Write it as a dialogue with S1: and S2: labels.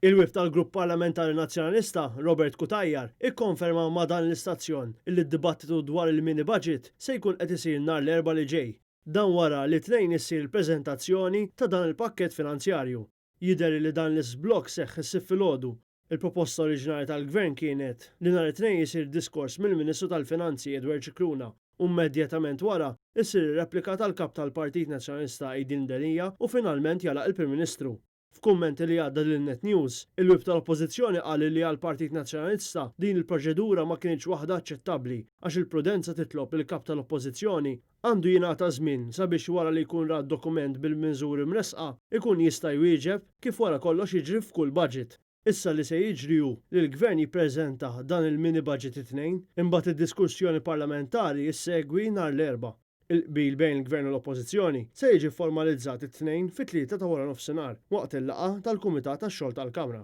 S1: Il-Whip tal-Grupp Parlamentari Nazzjonalista, Robert Cutajar, ikkonferma ma' dan l-istazzjon illi d-dibattitu dwar il-mini budget se jkun qed isir nhar l-Erbgħa li ġej. Dan wara li t-Tnejn issir il-preżentazzjoni ta' dan il-pakkett finanzjarju. Jidher illi dan l-iżblokk seħħ is-Sibt filgħodu. Il-proposta oriġinali tal-Gvern kienet li nhar it-Tnejn isir diskors mill-Ministru tal-Finanzi Edward Scicluna u immedjatament wara issir ir-replika tal-Kap tal-Partit Nazzjonalista Adrian Delia u finalment jagħlaq il-Prim Ministru. F'kummenti li għadda lil Net News, il-Whip tal-Oppożizzjoni qal li għall-Partit Nazzjonalista din il-proċedura ma kinitx waħda aċċettabbli għax il-prudenza titlob li l-Kap tal-Oppożizzjoni għandu jingħata żmien sabiex wara li jkun ra d-dokument bil-miżuri mressqa jkun jista' jwieġeb kif wara kollox jiġri f'kull budget. Issa li se jiġri hu li l-Gvern jippreżenta dan il-mini budget it-Tnejn, imbagħad id-diskussjoni parlamentari ssegwi nhar l-Erbgħa. Il-qbil bejn il-Gvern u l-Oppożizzjoni se jiġi fformalizzat it-Tnejn fit-3 ta' waranofsinhar waqt il-laqgħa tal-Kumitat għax-Xogħol tal-Kamra.